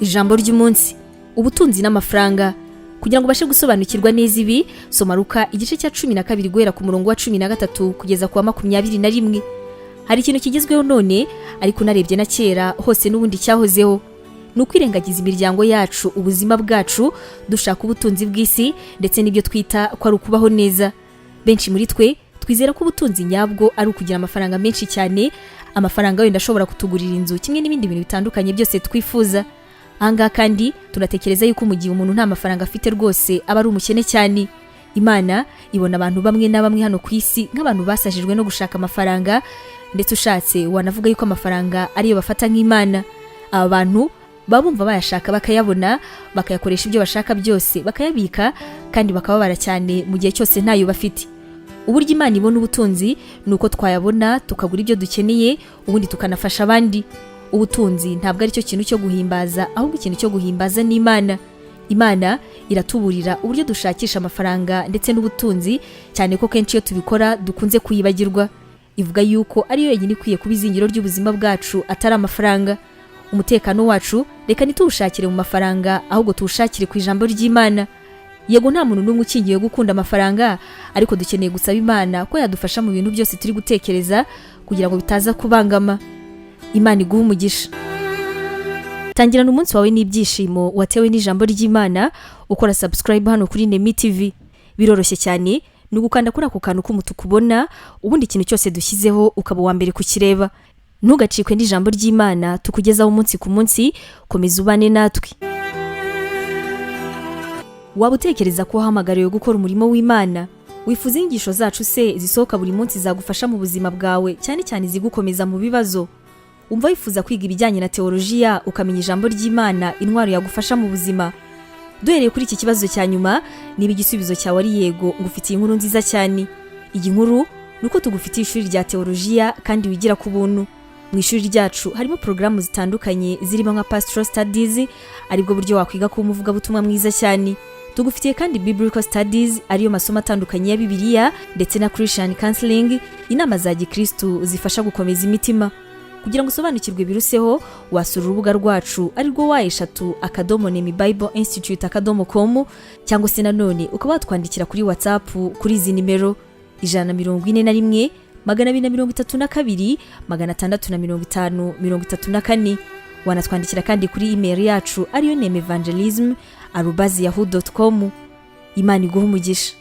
Ijambo ry'umunsi: ubutunzi n'amafaranga. Kugira ngo ubashe gusobanukirwa neza ibi, soma Luka igice cya 12 guhera ku murongo wa 13 kugeza ku wa 21. Hari ikintu kigezweho none, ariko unarebye na kera hose n'ubundi cyahozeho, ni ukwirengagiza imiryango yacu, ubuzima bwacu, dushaka ubutunzi bw'isi ndetse n'ibyo twita ko ari ukubaho neza. Benshi muri twe twizera ko ubutunzi nyabwo ari ukugira amafaranga menshi cyane, amafaranga wenda ashobora kutugurira inzu kimwe n'ibindi bintu bitandukanye byose twifuza. Ahangaha kandi tunatekereza yuko mu gihe umuntu nta mafaranga afite rwose aba ari umukene cyane. Imana ibona abantu bamwe na bamwe hano ku isi nk'abantu basajijwe no gushaka amafaranga, ndetse ushatse wanavuga yuko amafaranga ariyo bafata nk'imana. Aba bantu baba bumva bayashaka bakayabona, bakayakoresha ibyo bashaka byose, bakayabika, kandi bakababara cyane mu gihe cyose ntayo bafite. Uburyo Imana ibona ubutunzi ni uko twayabona tukagura ibyo dukeneye, ubundi tukanafasha abandi. Ubutunzi ntabwo ari cyo kintu cyo guhimbaza, ahubwo ikintu cyo guhimbaza ni Imana. Imana iratuburira uburyo dushakisha amafaranga ndetse n'ubutunzi, cyane ko kenshi iyo tubikora dukunze kuyibagirwa. Ivuga yuko ariyo yonyine ikwiye kuba izingiro ry'ubuzima bwacu, atari amafaranga. Umutekano wacu reka ntituwushakire mu mafaranga, ahubwo tuwushakire ku ijambo ry'Imana. Yego, nta muntu n'umwe ukingiwe gukunda amafaranga, ariko dukeneye gusaba Imana ko yadufasha mu bintu byose turi gutekereza kugira ngo bitaza kubangama. Imana iguhe umugisha. Tangirana umunsi wawe n'ibyishimo watewe n'ijambo ry'Imana ukora subscribe hano kuri Nemi TV. Biroroshye cyane, ni ugukanda kuri ako kantu k'umutuku ubona, ubundi ikintu cyose dushyizeho ukaba uwa mbere kukireba. Ntugacikwe n'ijambo ry'Imana tukugezaho umunsi ku munsi. Komeza ubane natwe. Waba utekereza ko wahamagariwe gukora umurimo w'Imana? Wifuza inyigisho zacu se zisohoka buri munsi zagufasha mu buzima bwawe, cyane cyane izigukomeza mu bibazo? Umva wifuza kwiga ibijyanye na teolojiya, ukamenya ijambo ry'Imana, intwaro yagufasha mu buzima? Duhereye kuri iki kibazo cya nyuma, niba igisubizo cyawe ari yego, ngufitiye inkuru nziza cyane. Iyi nkuru ni uko tugufitiye ishuri rya teolojiya kandi wigira ku buntu. Mu ishuri ryacu harimo porogaramu zitandukanye zirimo nka Pastoral Studies, aribwo buryo wakwiga kuba umuvugabutumwa mwiza cyane. Tugufitiye kandi Biblical Studies, ariyo masomo atandukanye ya Bibiliya, ndetse na Christian Counseling, inama za gikristu zifasha gukomeza imitima. Kugira ngo usobanukirwe biruseho, wasura urubuga rwacu arirwo www.nemibibleinstitute.com, cyangwa se nanone ukaba watwandikira kuri WhatsApp kuri izi nimero: 141 232 650 34. Wanatwandikira kandi kuri email yacu ariyo nemevangelism@yahoo.com. Imana iguhe umugisha.